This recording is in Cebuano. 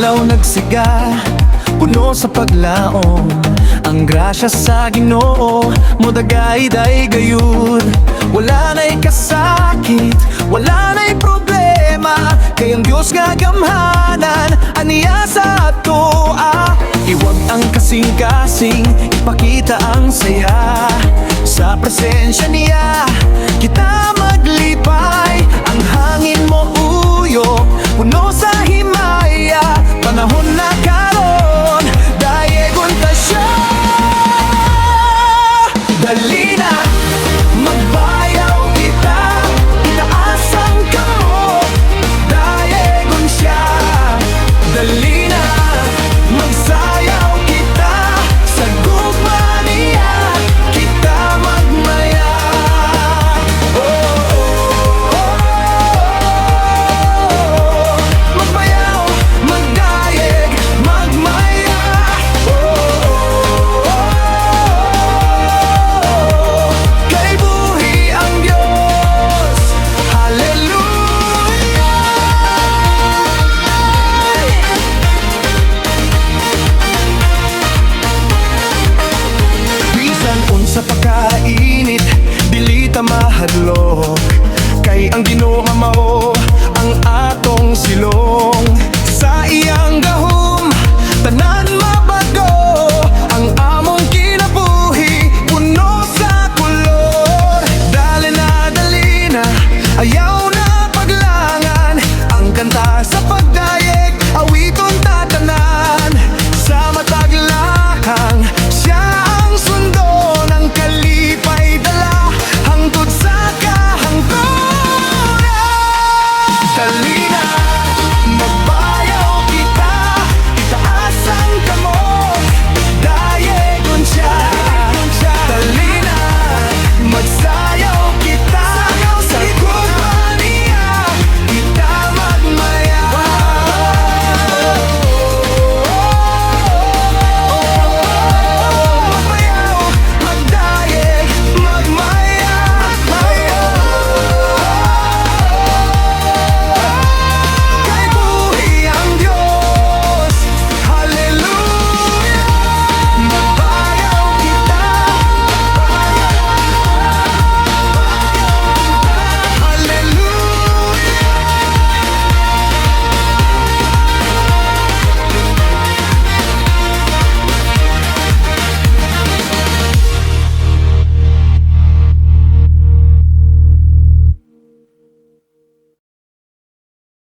Adlaw nagsiga, puno sa paglaom. Ang grasya sa Ginoo modagay gayud. Wala na'y kasakit, wala na'y problema, kay ang Diyos nga gamhanan aniya sa atoa. Iwag ang kasing-kasing, ipakita ang saya. Sa presensya niya, kita maglipay. Ang hangin mo uyo, puno sa himaya. Panahon na karon, dayegon ta siya. Dali na, magbayaw kita. Itaas ang kamot, dayegon siya. Dali na, magsayaw kita. Sa gugma niya, kita magmaya. Oh. Magbayaw, magdayeg, magmaya. Oh. Kay buhi ang Diyos. Hallelujah. Bisan unsa pa kainit, dili ta mahadlok, kay ang Ginoo mao ang atong silong. Sa iyang gahom, tanan mabago. Ang among kinabuhi puno sa kolor. Dali na, dali na, ayaw na paglangan. Ang kanta sa pagdayeg, awiton tatanan. Sa matag lakang, siya ang sundon. Ang kalipay dala, hangtod sa kahangturan. Dali.